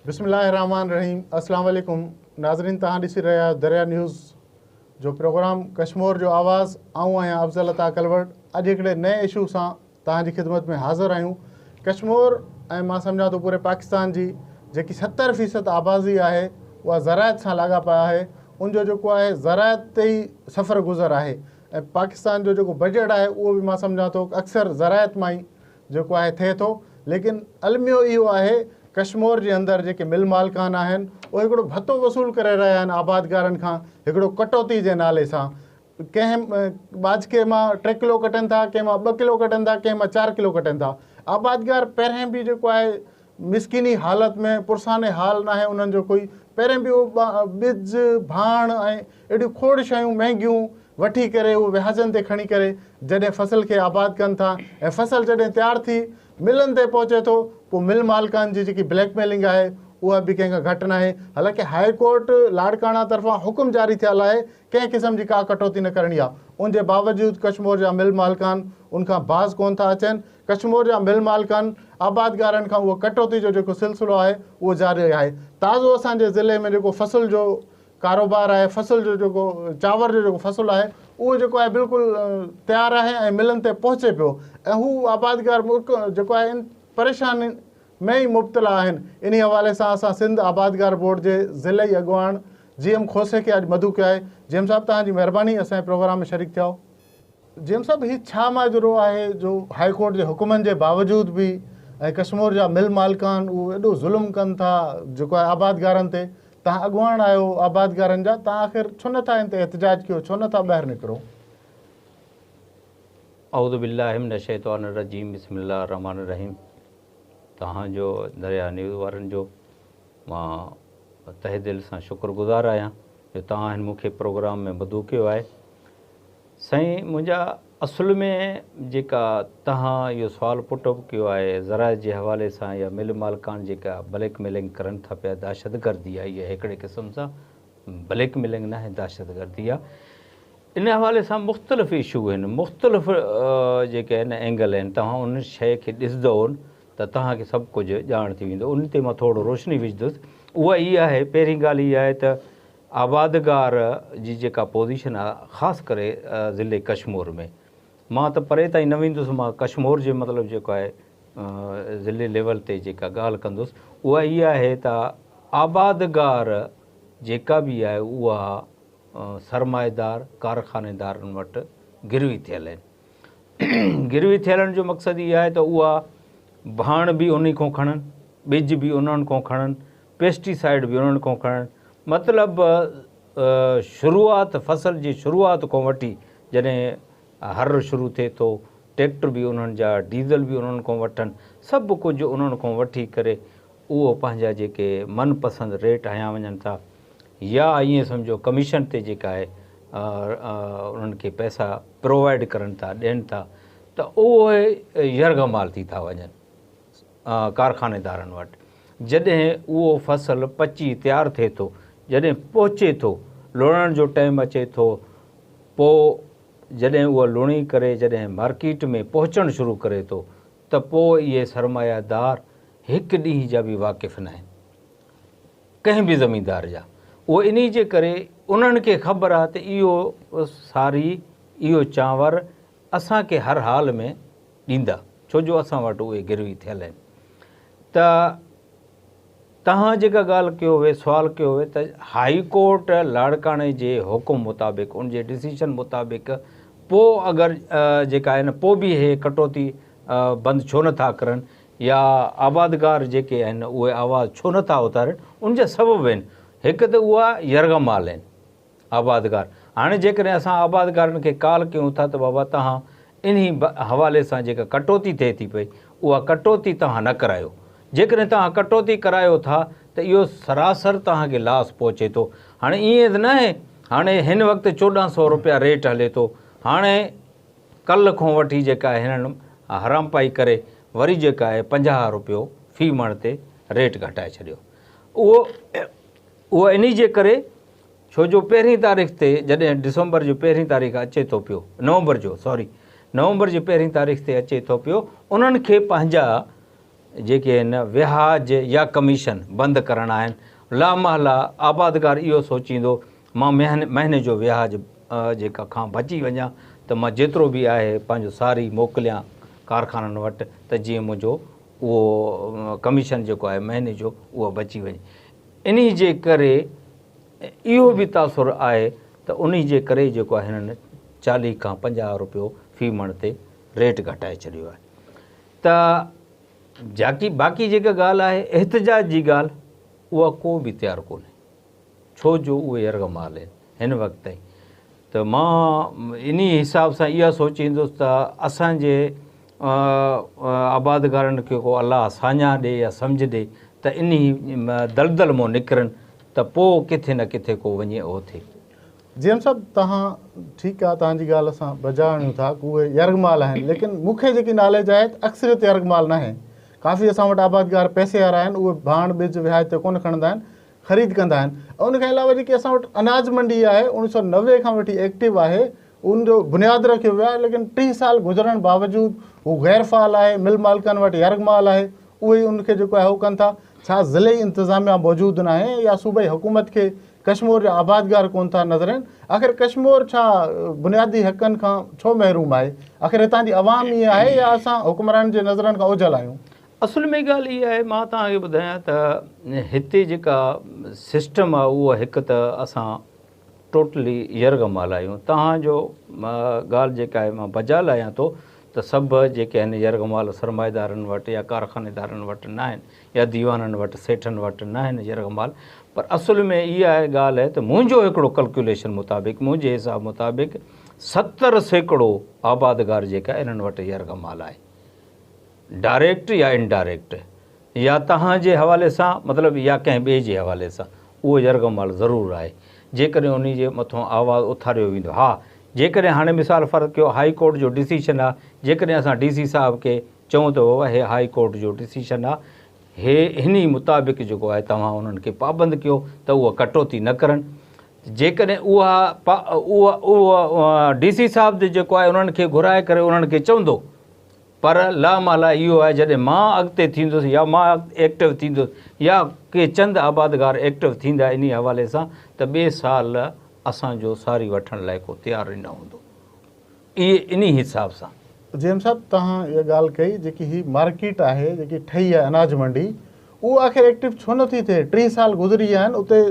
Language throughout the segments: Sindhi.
بسم الله الرحمٰن الرحيم السلام عليڪم ناظرين توهان ڏسي رهيا آهيو دريا نيوز جو پروگرام ڪشمور جو آواز آئون آهيان افضل عطا ڪلوڙ اڄ هڪڙي نئين اشو سان توهان جي خدمت ۾ حاضر آهيون ڪشمور ۽ مان سمجهان ٿو پوري پاڪستان جي جيڪي 70% آبادي آهي اها زراعت سان لاڳاپا آهي ان جو جيڪو آهي زراعت تي ئي سفر گذر آهي ۽ پاڪستان جو جيڪو بجيٽ آهي اهو به مان سمجهان ٿو اڪثر زراعت مان ئي جيڪو آهي ٿئي ٿو ليڪن الميو اهو آهي ڪشمور جي اندر جيڪي مل مالڪان آهن اهي هڪڙو ڀتو وصول ڪري رهيا آهن آبادگارن کان هڪڙو ڪٽوتي جي نالي سان ڪنهن ٻاجڪي مان 3 ڪلو ڪٽن ٿا ڪنهن مان 2 ڪلو ڪٽن ٿا ڪنهن مان 4 ڪلو ڪٽن ٿا آبادگار پهرين به جيڪو آهي مسڪيني حالت ۾ پرسان حال ناهي انهن جو ڪوئي پهرين به اهو ٻج ڀاڻ ۽ اهڙيون کوڙ شيون مهنگيون وٺي ڪري اهو وهاجن تي کڻي ڪري جڏهن فصل کي آباد ڪن ٿا ۽ فصل جڏهن تيار ٿي ملن تي پهچي ٿو پوء مل مالڪان جي جيڪي بليڪ ميلنگ آهي اها به ڪنهن کان گهٽ ناهي حالانڪه هاء ڪورٽ لاڙڪاڻا طرفان حڪم جاري ٿيل آهي ڪنهن قسم جي ڪا ڪٽوتي نه ڪرڻي آهي ان جي باوجود ڪشمور جا مل مالڪان ان کان باز ڪونه ٿا اچن ڪشمور جا مل مالڪن آبادگارن کان اهو ڪٽوتي جو جيڪو سلسلو آهي اهو جاري آهي. تازو اسان جي ضلعي ۾ جيڪو فصل جو ڪاروبار آهي فصل جو جيڪو چانور جو جيڪو فصل آهي اهو جيڪو آهي بلڪل تيار آهي ۽ ملن تي پهچي پيو ۽ هو آبادگار جيڪو آهي ان پريشاني ۾ ئي مبتلا آهن. انهي حوالي سان اسان سنڌ آبادگار بورڊ جي ضلعي اڳواڻ جي ايم کوسي کي اڄ مدعو ڪيو آهي. جي ايم صاحب توهان جي مهرباني اسان جي پروگرام ۾ شريڪ ٿيا آهيو. جي ايم صاحب هي ڇا ماجرو آهي جو هاء ڪورٽ جي حڪمن جي باوجود به ۽ ڪشمور جا مل مالڪان اهو ايڏو ظلم ڪن ٿا جيڪو آهي آبادگارن تي توهان اڳواڻ آهيو آبادگارن جا توهان آخر ڇو نه ٿا ان تي احتجاج ڪيو ڇو نه ٿا ٻاهر نڪرو. اعوذ بالله من الشيطان الرجيم بسم الله الرحمن الرحيم توهان جو دريا نيوز وارن جو مان تهه دل سان شڪر گذار آهيان جو توهان هن مون کي پروگرام ۾ مدعو ڪيو آهي سائين منهنجا اصل ۾ جيڪا توهان اهو سوال پٽ اپ ڪيو آهي زراعت جي حوالي سان يا مل مالڪان جيڪا بليڪ ميلنگ ڪرن ٿا پيا دهشتگردي آهي اها هڪڙي قسم سان بليڪ ميلنگ ناهي دهشتگردي آهي ان حوالي سان مختلف اشو آهن مختلف جيڪي آهن اينگل آهن توهان ان شيء کي ڏسندو ته توهان کي سڀ ڪجهه ڄاڻ ٿي ويندو ان تي مان ٿورو روشني وجهندس اها اها آهي پهرين ڳالهه اها آهي ته آبادگار جي جيڪا پوزيشن آ خاص ڪري ضلعي ڪشمور ۾ مان ته پري تائين نه ويندس مان ڪشمور جي مطلب جيڪو آهي ضلعي ليول تي جيڪا ڳالهه ڪندس اها اها آهي ته آبادگار جيڪا به آهي اها سرمائيدار ڪارخانيدارن وٽ گروي ٿيل آهن گروي ٿيلن جو مقصد اها آهي ته اها ڀاڻ به انهي کان کڻن ٻج به انهن کان کڻن پيسٽي سائيڊ به انهن کان کڻن مطلب شروعات فصل جي شروعات کان وٺي جڏهن هر شروع ٿئي ٿو ٽريڪٽر به انهن جا ڊيزل به انهن کان وٺن سڀ ڪجهه انهن کان وٺي ڪري اهو پنهنجا جيڪي من پسند ريٽ هنيا وڃن ٿا يا ائين سمجهو ڪميشن تي جيڪا آهي انهن کي پئسا پرووائيڊ ڪرن ٿا ڏين ٿا ته اهي يرغمال ٿي ٿا وڃن ڪارخانيدارن وٽ جڏهن اهو فصل پچي تيار ٿئي ٿو، جڏهن پهچي ٿو، لڻڻ جو ٽائيم اچي ٿو، پوء جڏهن اهو لڻي ڪري جڏهن مارڪيٽ ۾ پهچڻ شروع ڪري ٿو ته پوء اهي سرمايه دار هڪ ڏينهن جا به واقف ناهن ڪنهن به زميندار جا. اهو انهي جي ڪري انهن کي خبر آهي ته اهو ساري، اهو چانور اسان کي هر حال ۾ ڏيندا ڇو جو اسان وٽ اهي گروي ٿيل آهن ته توهان جيڪا ڳالهه ڪيو هئي سوال ڪيو هئي ته هائي ڪورٽ لاڙڪاڻي جي حڪم مطابق ان جي ڊسيشن مطابق پوء اگر جيڪا آهي نه پوء به هي ڪٽوتي بند ڇو نٿا ڪرن يا آبادگار جيڪي آهن اهي آواز ڇو نٿا اٿارين ان جا سبب آهن هڪ ته اها يرغمال آهن آبادگار، هاڻي جيڪڏهن اسان آبادگارن کي ڪال ڪيون ٿا ته بابا توهان انهي حوالي سان جيڪا ڪٽوتي ٿئي ٿي پئي اها ڪٽوتي توهان نه ڪرايو. جيڪڏهن توهان ڪٽوتي ڪرايو ٿا ته اهو سراسر توهان کي لاس پهچي ٿو. هاڻي ائين ته ناهي هاڻي هن وقت 1400 روپيا ريٽ هلي ٿو هاڻي ڪلهه کان وٺي جيڪا هنن حرامپائي ڪري وري جيڪا آهي 50 روپيو في مڻ تي ريٽ گهٽائي ڇڏيو اهو اهو انهي جي ڪري ڇو جو پهرين تاريخ تي جڏهن ڊسمبر جو پهرين تاريخ اچي ٿو پيو نومبر جو سوري نومبر جي پهرين تاريخ تي اچي ٿو پيو انهن کي پنهنجا جيڪي آهن وهاج يا ڪميشن بند ڪرڻا آهن. لامحاله آبادگار اهو سوچيندو مان مهيني جو وهاج جيڪا کان بچي وڃان ته مان جيترو به آهي پنهنجو ساري موڪليان ڪارخانن وٽ ته جيئن منهنجو اهو ڪميشن جيڪو آهي مهيني جو اهو بچي وڃي. انهي جي ڪري اهو به تاثر آهي ته انهي جي ڪري جيڪو آهي هنن 40 کان 50 روپيو في مڻ تي ريٽ گهٽائي ڇڏيو آهي ته جاڪي باقي جيڪا ڳالهه آهي احتجاج جي ڳالهه اها ڪو به تيار ڪونهي ڇو جو اهي يرغمال آهن هن وقت تائين ته مان انهي حساب سان اها سوچيندس ته اسان جي آبادگارن کي ڪو الله ساڃاهه ڏي يا سمجهه ڏي ته انهي دلدل مون نڪرن ته پوء ڪٿي نه ڪٿي ڪو وڃي اهو ٿئي. جي ايم صاحب توهان ٺيڪ آ توهان جي ڳالهه اسان بجا آڻيون ٿا ڪو اهي يرغمال آهن ليڪن مون کي جيڪي ناليج آهي ته اڪثريت يرغمال ناهي ڪافي اسان وٽ آبادگار پئسي وارا آهن اهي ڀاڻ ٻج وهاج تي ڪونه کڻندا آهن خريد ڪندا آهن ۽ ان کان علاوه جيڪي اسان وٽ اناج منڊي آهي 1990 کان وٺي ايڪٽو آهي ان جو بنياد رکيو ويو آهي ليڪن 30 سال گذرڻ باوجود هو غير فعال آهي مل مالڪن وٽ يرغمال آهي اهي ئي ان کي جيڪو آهي هو ڪن ٿا ڇا ضلعي انتظاميا موجود ناهي يا صوبائي حڪومت کي ڪشمور جا آبادگار ڪون ٿا نظر آهن آخر ڪشمور ڇا بنيادي حقن کان ڇو محروم آهي آخر هتان جي عوام ائين آهي يا اسان حڪمرانن جي نظرن کان اوجهل آهيون. اصل ۾ ڳالهه اها آهي مان توهان کي ٻڌايان ته هتي جيڪا سسٽم آهي اها هڪ ته اسان ٽوٽلي يرغمال آهيون توهان جو ڳالهه جيڪا آهي مان بجا لايان ٿو ته سڀ جيڪي آهن يرغمال سرمائيدارن وٽ يا ڪارخانيدارن وٽ نه آهن يا ديوانن وٽ سيٺن وٽ نه آهن يرغمال پر اصل ۾ اها آهي ڳالهه ته منهنجو هڪڙو ڪلڪيوليشن مطابق منهنجي حساب مطابق 70% آبادگار جيڪا انهن وٽ يرغمال آهي ڊائريڪٽ يا انڊائريڪٽ يا توهان جي حوالي سان مطلب يا ڪنهن ٻئي جي حوالي سان اهو يرغمال ضرور آهي جيڪڏهن انهي جي مٿان آواز اٿاريو ويندو ها جيڪڏهن هاڻي مثال فرض ڪيو هائي ڪورٽ جو ڊسيشن آهي جيڪڏهن اسان ڊي سي صاحب کي چئون ته بابا هي هائي ڪورٽ جو ڊسيشن آهي هي هني مطابق جيڪو آهي توهان انهن کي پابند ڪيو ته اها ڪٽوتي نه ڪرن جيڪڏهن اها اها ڊي سي صاحب جيڪو آهي انهن کي گهرائي ڪري انهن کي چوندو پر لامحاله اهو آهي جڏهن مان اڳتي ٿيندس يا مان ايڪٽو ٿيندس يا ڪي چند آبادگار ايڪٽو ٿيندا انهي حوالي سان ته ٻئي سال اسان جو ساري وٺڻ لاء ڪو تيار ئي نه هوندو اهي انهي حساب سان. جي ايم صاحب توهان اها ڳالهه ڪئي جيڪي هي مارڪيٽ آهي جيڪي ٺهي آهي اناج منڊي اهو آخر ايڪٽو ڇو نه ٿي ٿئي؟ 30 سال گذري ويا آهن اتي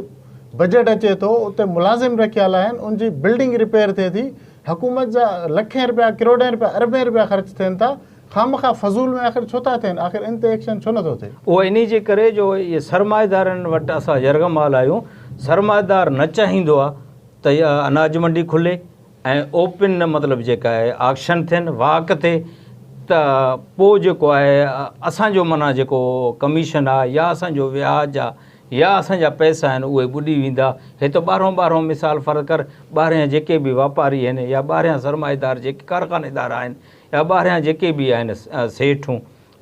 بجيٽ اچي ٿو اتي ملازم رکيل آهن ان جي بلڊنگ رپيئر ٿئي ٿي حڪومت جا لکين رپيا ڪروڙين رپيا اربين رپيا خرچ ٿين ٿا خامخواه فضول ۾ آخر ڇو ٿا ٿين آخر ان تي ايڪشن ڇو نه ٿو ٿئي؟ اهو انهي جي ڪري جو اهي سرمائيدارن وٽ اسان يرغمال آهيون سرمائيدار نه چاهيندو آهي ته اناج منڊي کلي ۽ اوپن مطلب جيڪا آهي آڪشن ٿين واڪ ٿئي ته پوء جيڪو آهي اسان جو معنيٰ جيڪو ڪميشن آهي يا اسان جو وياج آهي يا اسان جا پئسا آهن اهي ٻڏي ويندا هي ته ٻاهرون ٻاهرون مثال فرض ڪر ٻاهريان جيڪي به واپاري آهن يا ٻاهريان سرمائيدار جيڪي ڪارخانيدار آهن يا ٻاهريان جيڪي به آهن سيٺون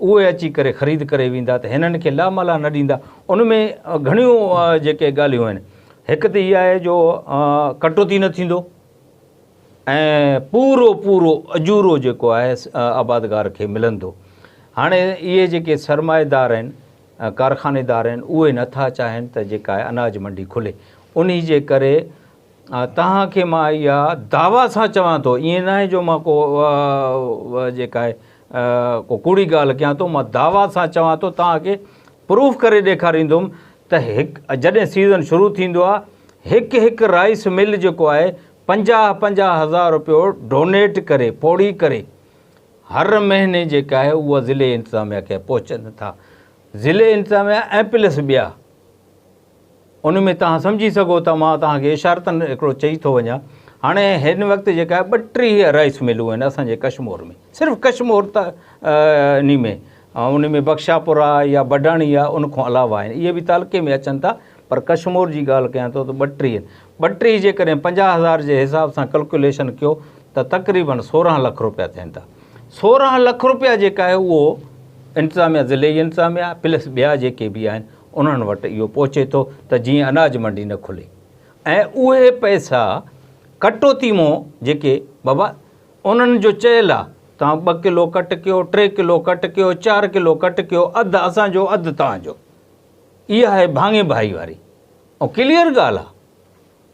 اهي اچي ڪري خريد ڪري ويندا ته هنن کي لامالا نه ڏيندا ان ۾ گهڻيون جيڪي ڳالهيون آهن هڪ ته اها آهي جو ڪٽوتي نه ٿيندو ۽ پورو پورو اجورو جيڪو آهي آبادگار کي ملندو هاڻي اهي جيڪي سرمائيدار آهن ڪارخانيدار آهن اهي نٿا چاهين ته جيڪا آهي اناج منڊي کلي انهي جي ڪري توهان کي مان اها دعويٰ سان چوان ٿو ائين ناهي جو مان ڪو جيڪا آهي ڪو ڪوڙي ڳالهه ڪيان ٿو مان دعويٰ سان چوان ٿو توهان کي پروف ڪري ڏيکاريندم ته هڪ جڏهن سيزن شروع ٿيندو آهي هڪ هڪ رائس مل جيڪو آهي 50 50 هزار روپيو ڊونيٽ ڪري پوڙي ڪري هر مهيني جيڪا آهي اها ضلعي انتظاميا کي پهچن ٿا ضلعي انتظاميا ۽ پلس ٻيا ان ۾ توهان سمجهي سگهو ٿا مان توهان کي اشارتن هڪڙو چئي ٿو وڃان هاڻي هن وقت جيڪا آهي 32 رائس ملون آهن اسان جي ڪشمور ۾ صرف ڪشمور ته انهي ۾ ان ۾ بخشاپور آهي يا بڊاڻي آهي ان کان علاوه آهن اهي به تعلقي ۾ اچن ٿا پر ڪشمور جي ڳالهه ڪيان ٿو ته 32 آهن 32 جيڪڏهن 50 هزار جي حساب سان ڪلڪوليشن ڪيو ته تقريبن 16 لک روپيا ٿين ٿا 16 لک روپيا جيڪا آهي اهو انتظاميا ضلعي انتظاميا پلس ٻيا جيڪي به آهن انهن وٽ اهو پهچي ٿو ته جيئن اناج منڊي نه کلي ۽ اهي پئسا ڪٽوتي مون جيڪي بابا انهن جو چيل آ توهان ٻه ڪلو ڪٽ ڪيو، ٽي ڪلو ڪٽ ڪيو، چار ڪلو ڪٽ ڪيو، اڌ اسان جو اڌ توهان جو. اها آهي ڀاڱي ڀائي واري ۽ ڪليئر ڳالهه آهي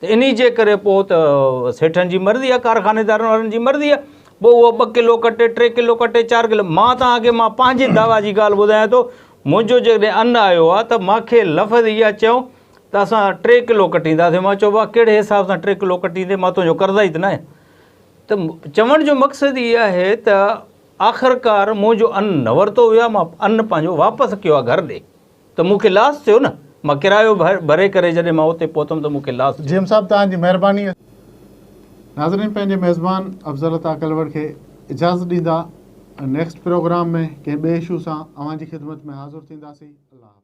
ته انهي جي ڪري پوء ته سيٺن جي مرضي آهي، ڪارخانيدارن وارن جي مرضي آهي، پوء اهو ٻه ڪلو ڪٽي، ٽي ڪلو ڪٽي، چار ڪلو، مان توهان کي مان پنهنجي دعويٰ جي ڳالهه ٻڌايان ٿو، منهنجو جيڪڏهن ان آيو آهي ته مان کي لفظ اها چيائون ته اسان ٽي ڪلو ڪٽينداسين، مان چيو ڀاء ڪهڙي حساب سان ٽي ڪلو ڪٽيندين، مان تنهنجو قرضائي ته نه آهيان. ته چوڻ جو مقصد هي آهي ته آخرڪار منهنجو ان نه ورتو ويو آهي، مان ان پنهنجو واپس ڪيو آهي گهر ڏي ته مون کي لاس ٿيو نه، مان ڪرايو ڀري ڪري جڏهن مان اتي پهتم ته مون کي لاس ٿيو. جي ايم صاحب توهان جي مهرباني. ناظرين پنهنجي ميزبان افضل عطا ڪلوڙ کي اجازت ڏيندا نيڪسٽ پروگرام ۾ ڪنهن ٻئي اشو سان اوهان جي خدمت ۾ حاضر ٿينداسين الله حافظ.